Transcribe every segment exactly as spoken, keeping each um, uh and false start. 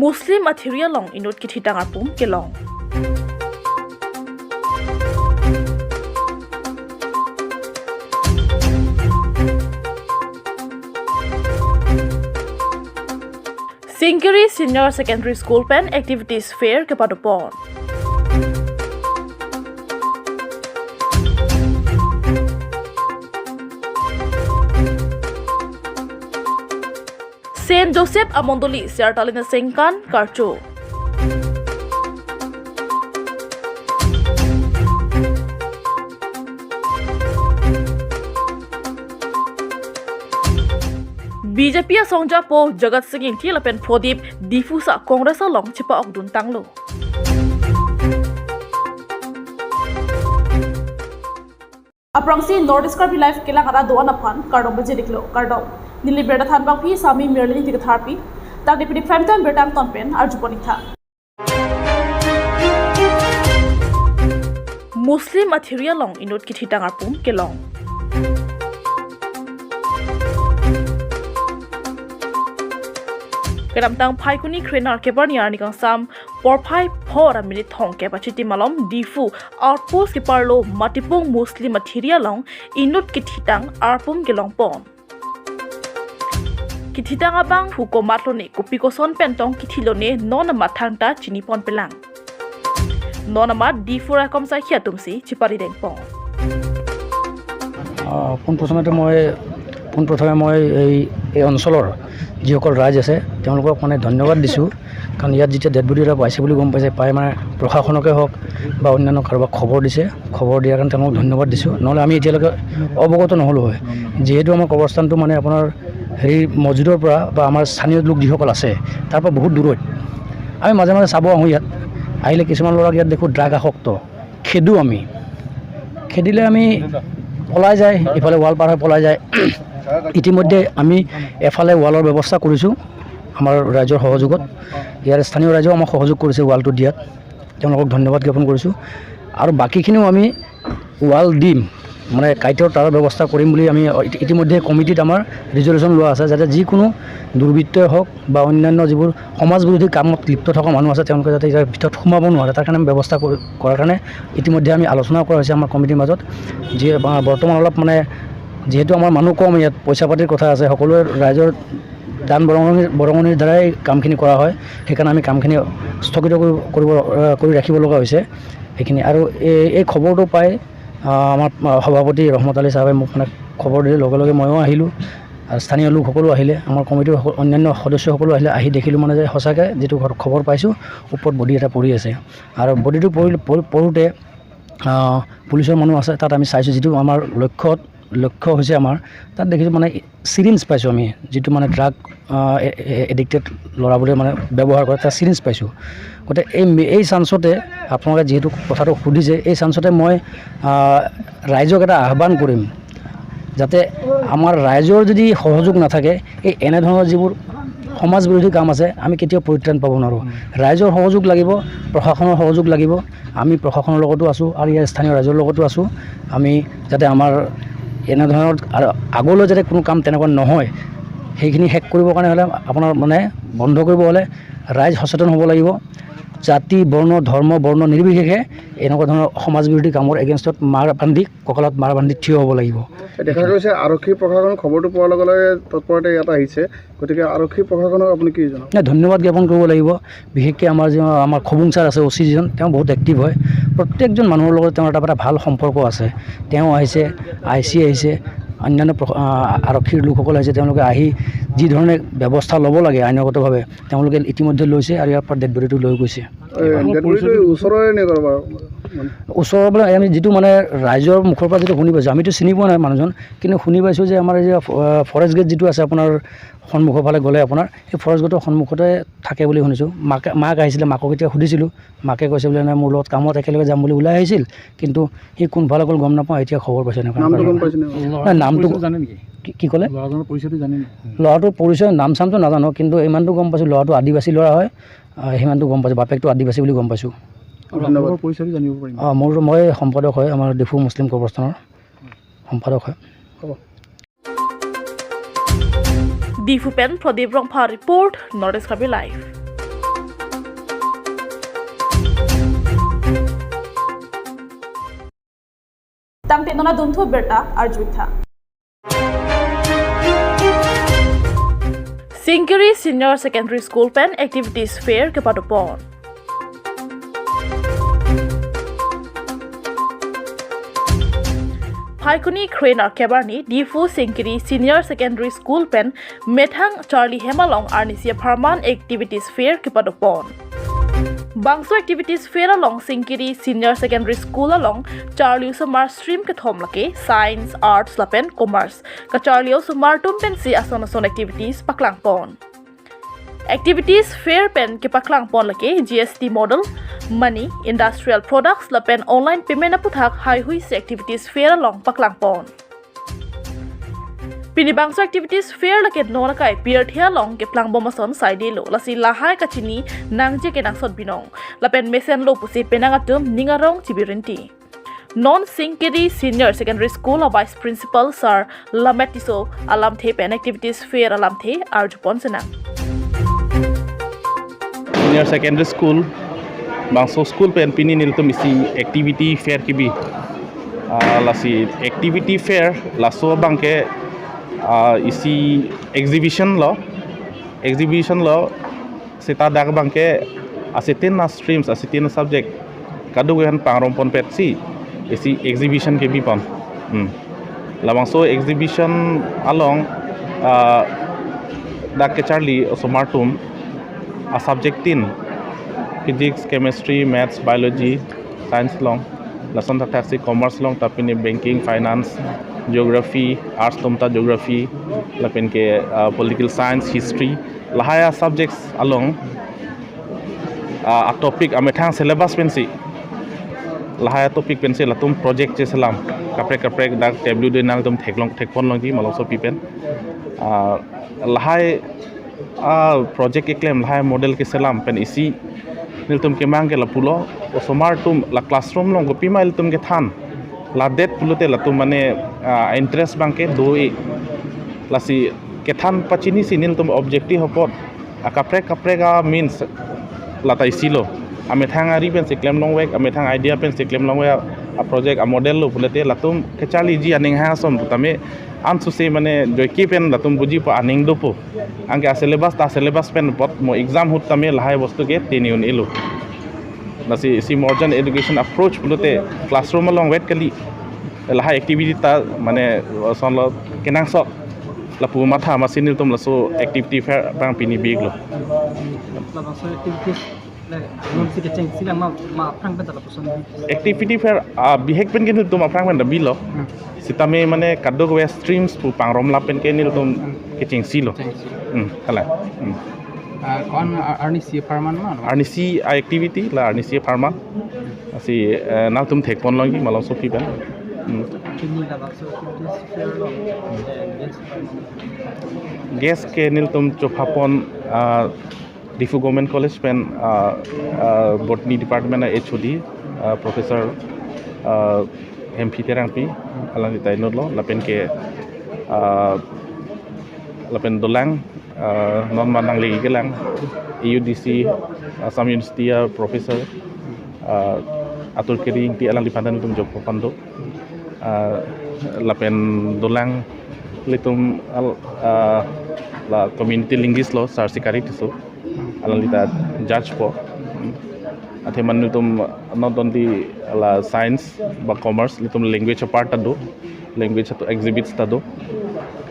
Muslim athiri along inut kithitang arpum kelong. Singkiri Senior Secondary School pen Activities Fair kepadopon. Saint Joseph amondoli Siartali Nesengkan karcho. B J P asongjapo Jagat Sing Engti lapen Prodip Diphu sa Congress along chepa-okdun tanglo. Aphrangsi North East Karbi Live kelang ara do-an aphan kardom pajirlo, kardom. Neli birta thanbangpi Sami Mirlin Tikatharpi. Tangte pini prime time birta angton pen arjupon-iktha. Muslim athiri along inut kithitang arpum kelong. Kedamtang Phaikuni krenerkep arni arni kangsam porphai phor a minute thomkep achitim alom Diphu outpost keparlo Matipung Muslim athiri along inut kithitang arpum kelongpon. Kithitang abang phu komat lone kopi koson pen tong kithi lone non amat thangta chinipon pelang. Non amat Diphu raikom saikhi atumsi chipari dengpon. আহ, পোনপ্ৰথমতে মই পোনপ্ৰথমে মই এই এই অঞ্চলৰ যিসকল ৰাইজ আছে তেওঁলোকক মানে ধন্যবাদ দিছোঁ। কাৰণ ইয়াত যেতিয়া ডেড বডি এটা পাইছে বুলি গম পাইছে, পাই মানে প্ৰশাসনকে হওক বা অন্যান্য কাৰোবাক খবৰ দিছে, খবৰ দিয়াৰ কাৰণে তেওঁলোকক ধন্যবাদ দিছোঁ। নহ'লে আমি এতিয়ালৈকে অৱগত নহ'লোঁ হয়। যিহেতু আমাৰ কবৰস্থানটো মানে আপোনাৰ হেৰি মছজিদৰ পৰা বা আমাৰ স্থানীয় লোক যিসকল আছে তাৰ পৰা বহুত দূৰৈত। আমি মাজে মাজে চাব আহোঁ ইয়াত। আহিলে কিছুমান ল'ৰাক ইয়াত দেখোঁ ড্ৰাগ আসক্ত, খেদো আমি। খেদিলে আমি পলাই যায়, ইফালে ৱাল পাৰ হৈ পলাই যায়। ইতিমধ্যে আমি এফালে ৱালৰ ব্যৱস্থা কৰিছোঁ আমাৰ ৰাইজৰ সহযোগত। ইয়াৰ স্থানীয় ৰাইজেও আমাক সহযোগ কৰিছে ৱালটো দিয়াত, তেওঁলোকক ধন্যবাদ জ্ঞাপন কৰিছোঁ। আৰু বাকীখিনিও আমি ৱাল দিম, মানে কাৰেণ্টৰ তাৰৰ ব্যৱস্থা কৰিম বুলি আমি ইতি- ইতিমধ্যে কমিটিত আমাৰ ৰিজলিউশ্যন লোৱা আছে, যাতে যিকোনো দুৰ্বৃত্তই হওক বা অন্যান্য যিবোৰ সমাজ বিৰোধী কামত লিপ্ত থকা মানুহ আছে তেওঁলোকে যাতে ইয়াৰ ভিতৰত সোমাব নোৱাৰে, তাৰ কাৰণে আমি ব্যৱস্থা কৰি- কৰাৰ কাৰণে ইতিমধ্যে আমি আলোচনা কৰা হৈছে আমাৰ কমিটিৰ মাজত। যিয়ে বা বৰ্তমান অলপ মানে যিহেতু আমাৰ মানুহ কম, ইয়াত পইচা পাতিৰ কথা আছে, সকলোৱে ৰাইজৰ দান বৰঙণি বৰঙণিৰ দ্বাৰাই কামখিনি কৰা হয়, সেইকাৰণে আমি কামখিনি স্থগিত কৰি- কৰিব আহ, কৰি ৰাখিব লগা হৈছে সেইখিনি। আৰু এই এই খবৰটো পাই আহ, আমাৰ আহ, সভাপতি ৰহমত আলী চাহাবে মোক মানে খবৰ দিলে, লগে লগে ময়ো আহিলোঁ। আৰু স্থানীয় লোকসকলো আহিলে, আমাৰ কমিটিৰ সকলো- অন্যান্য সদস্যসকলো আহিলে, আহি দেখিলোঁ মানে যে সঁচাকৈ যিটো ঘৰ- খবৰ পাইছোঁ, ওপৰত বডি এটা পৰি আছে। আৰু বডিটো পৰি পৰি- পৰোঁতে আহ, পুলিচৰ মানুহ আছে, তাত আমি চাইছোঁ যিটো আমাৰ লক্ষ্যত লক্ষ্য হৈছে আমাৰ, তাত দেখিছোঁ মানে চিৰিঞ্জ পাইছোঁ আমি, যিটো মানে ড্ৰাগ আহ, এ- এ- এডিক্টেড ল'ৰাবোৰে মানে ব্যৱহাৰ কৰে, তাত চিৰিঞ্জ পাইছোঁ। গতিকে এই মে- এই চান্সতে আপোনালোকে যিহেতু কথাটো সুধিছে, এই চান্সতে মই আহ, ৰাইজক এটা আহ্বান কৰিম, যাতে আমাৰ ৰাইজৰ যদি সহযোগ নাথাকে, এই এনেধৰণৰ যিবোৰ সমাজ বিৰোধী কাম আছে, আমি কেতিয়াও পৰিত্ৰাণ পাব নোৱাৰোঁ। ৰাইজৰ সহযোগ লাগিব, প্ৰশাসনৰ সহযোগ লাগিব। আমি প্ৰশাসনৰ লগতো আছোঁ আৰু ইয়াৰ স্থানীয় ৰাইজৰ লগতো আছোঁ। আমি যাতে আমাৰ এনেধৰণৰ আৰু আগলৈ যাতে কোনো কাম তেনেকুৱা নহয়, সেইখিনি শেষ কৰিবৰ কাৰণে হ'লে, আপোনাৰ মানে বন্ধ কৰিব হ'লে ৰাইজ সচেতন হ'ব লাগিব। জাতি, বৰ্ণ, ধৰ্ম, বৰ্ণ নিৰ্বিশেষে এনেকুৱা ধৰণৰ সমাজ বিৰোধী কামৰ এগেইনষ্টত মাৰ বান্ধি, কঁকালত মাৰ বান্ধি থিয় হ'ব লাগিব। দেখা গৈছে আৰক্ষী প্ৰশাসনৰ খবৰটো পোৱাৰ লগে লগে তৎপৰতে ইয়াত আহিছে, গতিকে আৰক্ষী প্ৰশাসনক আপুনি কি জনাব? নাই, ধন্যবাদ জ্ঞাপন কৰিব লাগিব। বিশেষকৈ আমাৰ যি আমাৰ খবুং ছাৰ আছে, অ' চি যিজন, তেওঁ বহুত এক্টিভ হয়। প্ৰত্যেকজন মানুহৰ লগত তেওঁৰ এটা এটা ভাল সম্পৰ্ক আছে। তেওঁ আহিছে, আই চি আহিছে, অন্যান্য প্ৰ- আহ, আৰক্ষীৰ লোকসকল আহিছে, তেওঁলোকে আহি যি ধৰণে ব্যৱস্থা ল'ব লাগে আইনগতভাৱে, তেওঁলোকে ইতিমধ্যে লৈছে আৰু ইয়াৰ পৰা ডেড বডিটো লৈ গৈছে। এই ডেড বডিটো ওচৰৰে নে কাৰোবাৰ? ওচৰৰ বোলে আমি যিটো মানে ৰাইজৰ মুখৰ পৰা যিটো শুনি পাইছোঁ, আমিতো চিনি পোৱা নাই মানুহজন, কিন্তু শুনি পাইছোঁ যে আমাৰ এই যে ফ- আহ, ফৰেষ্ট গেট যিটো আছে আপোনাৰ সন্মুখৰ ফালে গ'লে আপোনাৰ সেই ফৰেষ্ট গেটৰ সন্মুখতে থাকে বুলি শুনিছোঁ। মাকে মাক আহিছিলে, মাকক এতিয়া সুধিছিলোঁ, মাকে কৈছে বোলে নাই, মোৰ লগত কামত একেলগে যাম বুলি ওলাই আহিছিল, কিন্তু সি কোনফালে গ'ল গম নাপাওঁ, এতিয়া খবৰ পাইছোঁ এনেকুৱা। নামটো গম পাইছেনে? নাই, নামটো জানে নেকি? কি- কি ক'লে? ল'ৰাজনৰ পৰিচয়টো জানে নেকি? ল'ৰাটোৰ পৰিচয়, নাম চামটো নাজানো, কিন্তু ইমানটো গম পাইছোঁ ল'ৰাটো আদিবাসী ল'ৰা হয়। আহ, সিমানটো গম পাইছোঁ, বাপেকটো আদিবাসী বুলি গম পাইছোঁ। আৰু আপোনালোকৰ পৰিচয়টো জানিব পাৰিম? আহ, মোৰ মই সম্পাদক হয়, আমাৰ ডিফু মুছলিম কবৰস্থানৰ সম্পাদক হয়। হ'ব। Diphu pen Pradip Rongphar report, North East Karbi Live. Tangte non adunthu birta arjutha. Singkiri Senior Secondary School pen Activities Fair kepadopon. Phaikuni Kre Nerkep arni Diphu Singkiri Senior Secondary School pen methang charli hem along arnisi apharman Activities Fair kepadopon. Bangso Activities Fair along Singkiri Senior Secondary School along charli osomar stream kethom lake Science, Arts lapen Commerce kacharli osomar atum pensi ason ason activities paklangpon. Activities Fair pen kepaklangpon lake G S T model, money, industrial products lapen online payment aputhak haihui si Activities Fair along paklangpon. Pini bangso Activities Fair lake non akai pirthe along keplangbom ason saidelo, lasi lahai kachini nangji kenangsot binong lapen mesenlo pusi penang atum ning arong chibirinti. Non Singkiri Senior Secondary School a Vice Principal Sir Lammet Tisso alamthe pen Activities Fair alamthe arjupon senang. Senior Secondary School, bangso school pen pini nelitum isi Activity Fair kebi. Ah, lasi Activity Fair laso abangke, ah, isi exhibition lo, exhibition lo, seta dak abangke asitin a streams, asitin a subject kadokave aphan pangromponpetsi isi exhibition kebipon. Hmm. Labangso exhibition along, ah, dak kecharli osomar atum a subject tin, Physics, Chemistry, Maths, Biology, Science along, lason thakthak si Commerce along ta pini Banking, Finance, Geography, Arts atum ta Geography, lapen ke, ah, Political Science, History, lahai a subjects along, ah, a topic amethang syllabus pensi, lahai a topic pensi latum project cheselam. Kaprek kaprek dak W D nangtum theklong, thekponlongji malomsopi pen. Ah, lahai, ah, project keklem, lahai model keselam pen isi nelitum kemang ke lapulo, osomar atum la classroom along kopima ilitum kethan, ladet pulote latum mane, ah, interest abangke do-e. Lasi kethan pachinisi nelitum objective apot akaprek kaprek a means lata isilo. Amethang ari pensi klemlongvek, amethang idea pensi klemlongvek a project a model lo pulote latum kecharliji aning ha ason putame ansose mane joike pen latum bujipo, aning dopo. Anke a syllabus ta syllabus pen apot mo exam ahut tame lahai bostu ke tini un-elo. Lasi isi modern education approach pulote classroom along vet kali, lahai activity ta mane asonlo kenangsot, lapu matha masi nelitum laso Activity Fair abang pini bi-iklo. Labangso activities le, non si kechengsi lang ma, ma aphrang pen ta lapuson bi. Activity Fair, ah, bihek pen ke nelitum aphrang pen ta bilo. Hmm. Sitame mane kadokave streams pu pangromlap pen ke nelitum kechengsilo. Chengsi. Hmm, kalang. Hmm. Ah, ko-an, ah, arnisi apharman ma? Arnisi a activity la arnisi apharman. Lasi, eh, nangtum thekponlongji malomsopi pen. Hmm. Pini labangso Activities Fair along, eh, guest apharman. Guest ke nelitum chophapon, ah, Diphu Government College pen, ah, ah, Botany Department a H O D, ah, Professor, ah, Hemphi Terangpi, alangli ta inutlo, lapen ke, ah, lapen dolang, ah, non ma nangli kelang, A U D C, Assam University a Professor, ah, Atur Kering ti alangliphan ta nelitum chophapon do. Ah, lapen dolang ilitum al-, ah, la community linguist lo, Sir Sikari Tisso. Alangli ta judge po. Hmm. Athe mane nelitum not only la science ba commerce, ilitum language apart ta do, language atum exhibits ta do.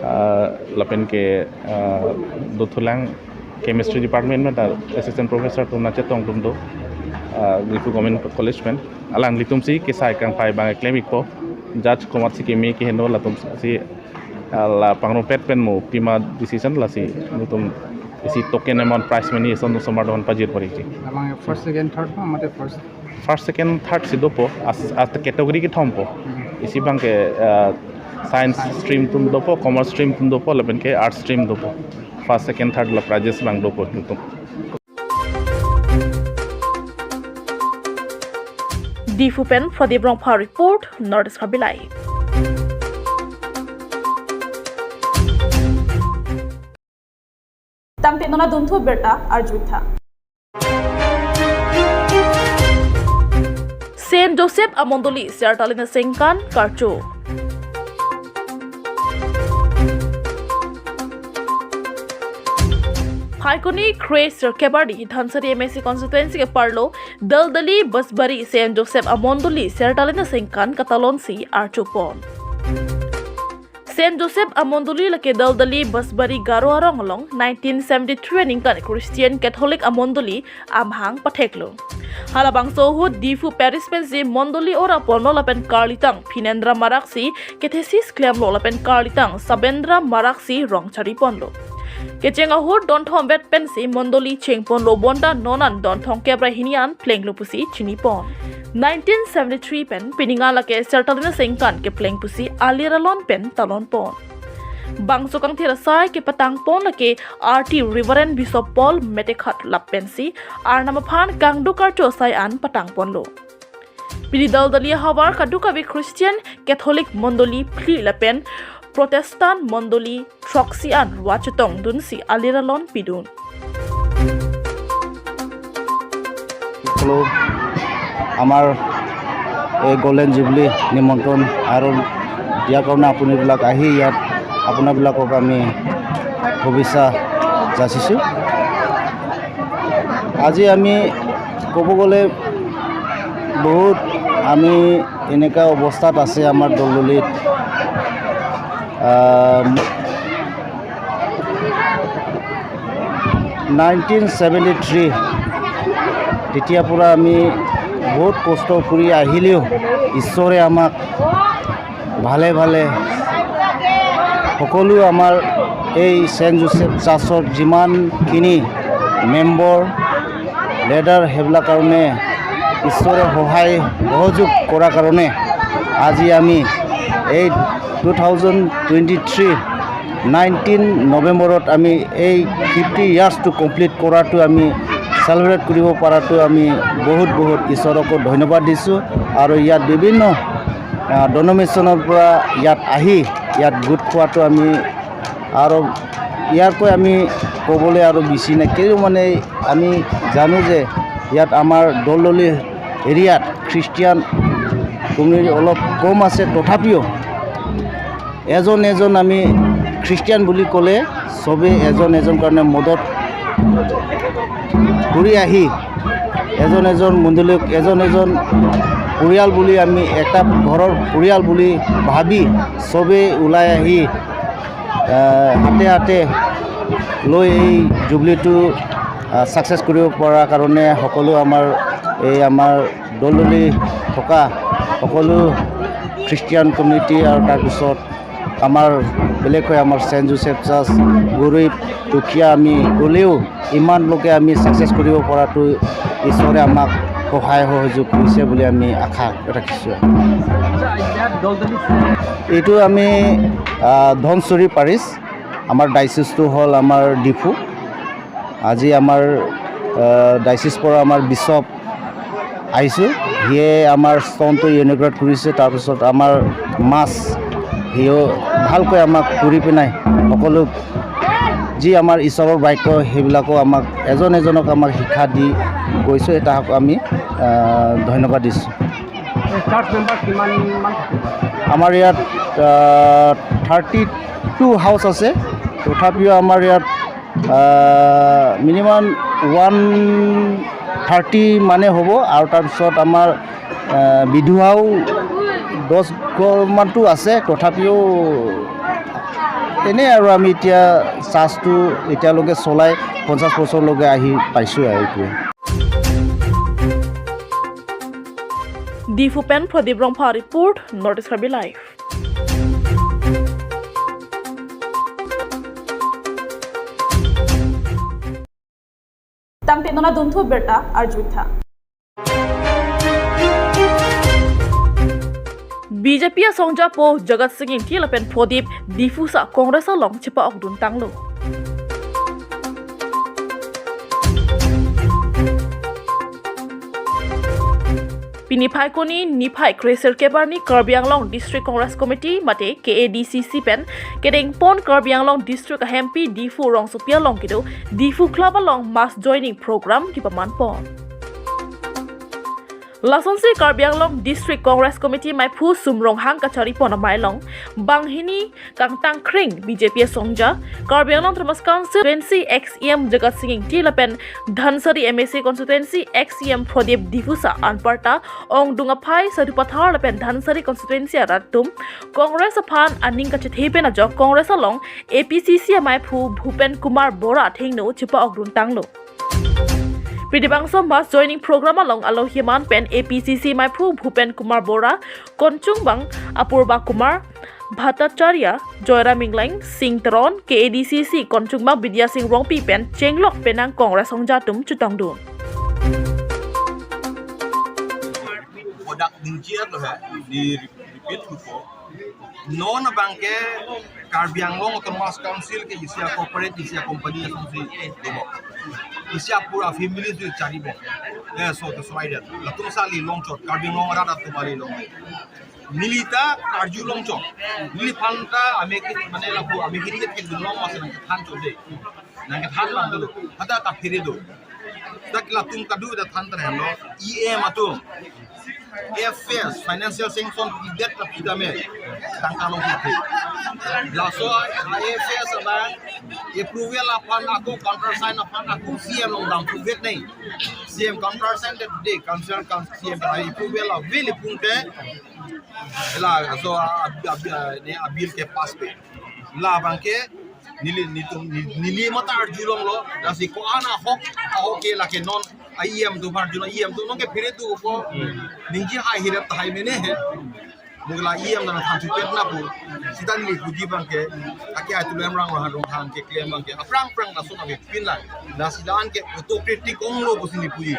Ah, lapen ke, ah, dothulang chemistry department pen ta assistant professor atum nangchetong atum do. Ah, Diphu Government College pen. Alanglitum si kesai kangpai abang klem-ikpo. Judge komatsi keme kehingno latum si, ah, la pangrompet pen mo pima decision, lasi nelitum isi token amount prize money ason osomar doan pajir porikji. Labang first, second, third ma, mate first? First, second, third si dopo, as, as category kethompo. Hmm. Isi abangke, ah, science stream atum dopo, commerce stream atum dopo, lapen ke arts stream dopo. First, second, third la prizes abang dopo nelitum. Diphu pen Pradip Rongphar report, North East Karbi Live. Tangte non adunthu birta arjutha. Sen Joseph amondoli Sertalin asengkan karcho. Phaikuni kre sirkep arni Dhansiri M A C constituency ke-arlo Daldali Basbari Saint Joseph amondoli Sertalin asengkan katalonsi archopon. Saint Joseph amondoli lake Daldali Basbari Garo arong along nineteen seventy-three aningkan Christian Catholic amondoli amahang patheklo. Halabangso ahut Diphu Parish pensi mondoli ora ponlo lapen karlitang Phinendra Marak si catechesis klemlo lapen karlitang Sabendra Marak si rong chariponlo. Kecheng ahut donthom vet pensi mondoli chengponlo bonta non an donthom kep ra hini an plenglo pusi chinipon. Nineteen seventy-three pen pininga lake Sertalin asengkan kepleng pusi alir alon pen talonpon. Bangso kangthir asai kepatangpon lake R T Reverend Bishop Paul Metekhat lapensi Arnam aphan kangduk karcho asai an patangponlo. Pini Daldali ahavar kadokave Christian Catholic mondoli phli lapen Protestant mondoli throksi an ruat chetongdunsi alir alon pidun. সকলো আমাৰ এই golden jubilee নিমন্ত্ৰণ আৰু দিয়াৰ কাৰণে আপোনালোক আহি ইয়াত আপোনালোকক আমি শুভেচ্ছা যাচিছোঁ। আজি আমি ক'ব গ'লে বহুত আমি এনেকুৱা অৱস্থাত আছে আমাৰ দলদলিত। আহ, নাইনটিন ছেভেণ্টি থ্ৰী তেতিয়াৰ পৰা আমি বহুত কষ্ট কৰি আহিলেও ঈশ্বৰে আমাক ভালে ভালে সকলো আমাৰ এই ছেইণ্ট জোচেফ চাৰ্চৰ যিমানখিনি মেম্বাৰ, লিডাৰ, সেইবিলাক কাৰণে ঈশ্বৰে সহায় সহযোগ কৰাৰ কাৰণে আজি আমি এই two thousand twenty three nineteen নৱেম্বৰত আমি এই ফিফটি ইয়াৰ্ছটো কমপ্লিট কৰাটো আমি চেলিব্ৰেট কৰিব পৰাটো আমি বহুত বহুত ঈশ্বৰকো ধন্যবাদ দিছোঁ। আৰু ইয়াত বিভিন্ন, আহ, ডিনমিনেশ্যনৰ পৰা ইয়াত আহি ইয়াত গোট খোৱাটো আমি আৰু ইয়াতকৈ আমি ক'বলৈ আৰু বেছি নাই। কিয় মানে আমি জানো যে ইয়াত আমাৰ দলদলি এৰিয়াত খ্ৰীষ্টিয়ান কমিউনিটি অলপ কম আছে, তথাপিও এজন এজন আমি খ্ৰীষ্টিয়ান বুলি ক'লে চবেই এজন এজন কাৰণে মদত কৰি আহি এজন এজন মণ্ডলীক এজন এজন পৰিয়াল বুলি আমি এটা ঘৰৰ পৰিয়াল বুলি ভাবি চবেই ওলাই আহি, আহ, হাতে হাতে লৈ এই জুবলিটো, আহ, ছাকচেছ কৰিব পৰা কাৰণে সকলো আমাৰ এই আমাৰ দলদলি থকা সকলো খ্ৰীষ্টিয়ান কমিউনিটি আৰু তাৰপিছত আমাৰ বেলেগকৈ আমাৰ ছেইণ্ট জোচেফ চাৰ্চ, গৰীব দুখীয়া আমি গ'লেও ইমান লোকে আমি ছাকচেছ কৰিব পৰাটো ঈশ্বৰে আমাক সহায় সহযোগ কৰিছে বুলি আমি আশা ৰাখিছোঁ। এইটো আমি, আহ, ধনশিৰি পাৰিছ, আমাৰ ডায়চিছটো হ'ল আমাৰ ডিফু। আজি আমাৰ, আহ, ডায়চিছ পৰা আমাৰ বিশ্বপ আহিছোঁ। সিয়ে আমাৰ ষ্টনটো ইনগ্ৰেট কৰিছে, তাৰপিছত আমাৰ মাছ সিও ভালকৈ আমাক কৰি পিনাই সকলো যি আমাৰ ঈশ্বৰৰ বাক্য সেইবিলাকো আমাক এজন এজনক আমাক শিক্ষা দি গৈছে, তাহাক আমি, আহ, ধন্যবাদ দিছোঁ। এই চাৰ্চ মেম্বাৰ কিমান মান থাকিব? আমাৰ ইয়াত, আহ, থাৰ্টি টু হাউচ আছে, তথাপিও আমাৰ ইয়াত, আহ, মিনিমাম ওৱান থাৰ্টি মানে হ'ব। আৰু তাৰপিছত আমাৰ, আহ, বিধৱাও দহ ঘৰমানটো আছে, তথাপিও তেনে আৰু আমি এতিয়া চাৰ্চটো এতিয়ালৈকে চলাই পঞ্চাছ বছৰলৈকে আহি পাইছোঁ আৰু এইটোৱে। Diphu pen Pradip Rongphar report, North East Karbi Live. Tangte non adunthu abirta arjuitha. B J P asongjapo Jagat Sing Engti lapen Pradip Diphusa Congress along chepa-okdun tanglo. Pini Phaikuni niphai kre sirkep arni Karbi Anglong District Congress Committee mate K A D C C pen kedengpon Karbi Anglong District ahempi Diphu rongsopi along kedo Diphu Club along mass joining program kepamanpon. Lasonsi Karbi Anglong District Congress Committee maiphu Sum Ronghang kachari pon amei along banghini kangtang kring B J P asongja, Karbi Anglong Autonomous Council constituency ex E M Jagat Sing Ingti lapen Dhansiri M A C constituency ex E M Prodip Diphusa anparta ongdung aphai Sarupathar lapen Dhansiri constituency arat atum Congress aphan aning kachethe pen ajok Congress along A P C C amaiphu Bhupen Kumar Bora athengno chepa-okdun tanglo. Pridip angso mass joining program along alohi aman pen A P C C maiphu Bhupen Kumar Bora, konchungbang Apurba Kumar Bhattacharya, Joyram Engleng, Sing Teron, K A D C C konchungbang Bidya Sing Rongpi pen chenglok penang Congress asongja atum chetongdun. Kodak ningje ato hai, di repeat ko. Non abangke Karbi Anglong Autonomous Council ke isi a-corporate, isi a-company asonsi demo. Isi apura family si chari bo. Eh, so to so idea. Latum sali longchot, Karbi Anglong arat atum ali long. Neli ta karju longchot. Neli aphan ta amekit mane lapu amekit ke thek dun long mas nangkethan chot de. Nangkethan lang dulu. Ada ta phiri do. Dak latum kadu da than terheno. E M atum. F S, financial sanction pidet ta pidame. Tangka long phi. Laso F S abang approval aphan ako countersign aphan ako C M along dam phuvet nai. C M countersign de de council kan C M approval avail pungte. La so a, a, a, ne a bill ke pass pe. La abangke neli nitum ni- neli mata arju longlo, lasi ko-an ahok, ahok ke lake non E M atum arju lo, E M atum nonke phiri tu ko ningje hai hirap tahai mene he. Mugla E M nangthan chupet na pu. Sita neli puji abangke, ake ai tulem rang rang rong hang keklem abangke. Aphrang phrang lason ave pin lang. Lasi la-an ke autocratic onglo pusi neli puji.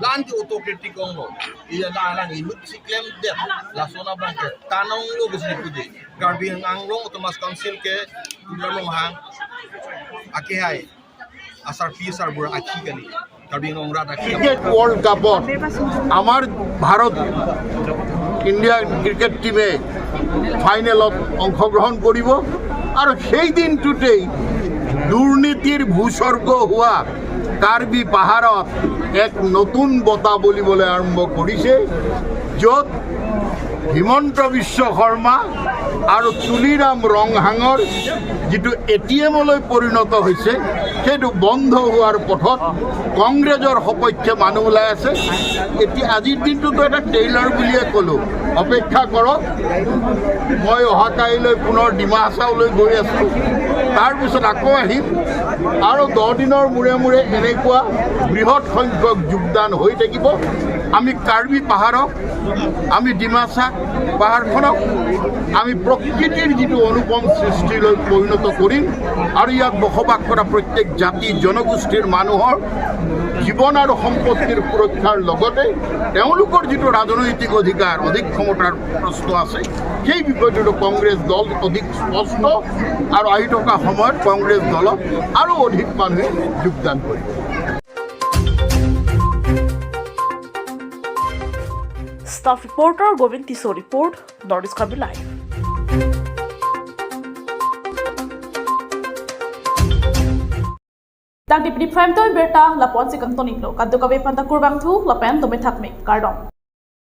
La-an ke autocratic onglo. Iya la lang inut si klemdet. Lason abangke tan onglo pusi neli puji. Karbi Anglong Autonomous Council ke tulem rong hang. Ake hai. Asar pi asar bura akhi kali. Karbi Anglong rat akhi. Cricket world কাপত আমাৰ Bharat India cricket টিমে ফাইনেলত অংশগ্ৰহণ কৰিব আৰু সেই দিনটোতেই দুৰ্নীতিৰ ভূস্বৰ্গ হোৱা কাৰ্বি পাহাৰত এক নতুন বতাহ বলিবলৈ আৰম্ভ কৰিছে, য'ত হিমন্ত বিশ্ব শৰ্মা আৰু তুলিৰাম ৰংহাঙৰ যিটো এ টি এমলৈ পৰিণত হৈছে, সেইটো বন্ধ হোৱাৰ পথত কংগ্ৰেছৰ সপক্ষে মানুহ ওলাই আছে। এতিয়া আজিৰ দিনটোতো এটা ট্ৰেইলাৰ বুলিয়ে ক'লো, অপেক্ষা কৰক, মই অহা কাইলৈ পুনৰ ডিমা হাছাওলৈ গৈ আছো, তাৰ পিছত আকৌ আহিম আৰু দহ দিনৰ মূৰে মূৰে এনেকুৱা বৃহৎ সংখ্যক যোগদান হৈ থাকিব। আমি কাৰ্বি পাহাৰক, আমি ডিমাচা পাহাৰখনক আমি প্ৰকৃতিৰ যিটো অনুপম সৃষ্টিলৈ পৰিণত কৰিম আৰু ইয়াত বসবাস কৰা প্ৰত্যেক জাতি জনগোষ্ঠীৰ মানুহৰ জীৱন আৰু সম্পত্তিৰ সুৰক্ষাৰ লগতে তেওঁলোকৰ যিটো ৰাজনৈতিক অধিকাৰ, অধিক ক্ষমতাৰ প্ৰশ্ন আছে, সেই বিষয়টোতো কংগ্ৰেছ দল অধিক স্পষ্ট আৰু আহি থকা সময়ত কংগ্ৰেছ দলত আৰু অধিক মানুহে যোগদান কৰিব। Staff reporter Govind Tisso report, North East Karbi Live. Tangte pini Prime Time birta lapu-ansi kangton-iklo, kadokave aphanta kurvangthu lapen tumi thakme, kardom.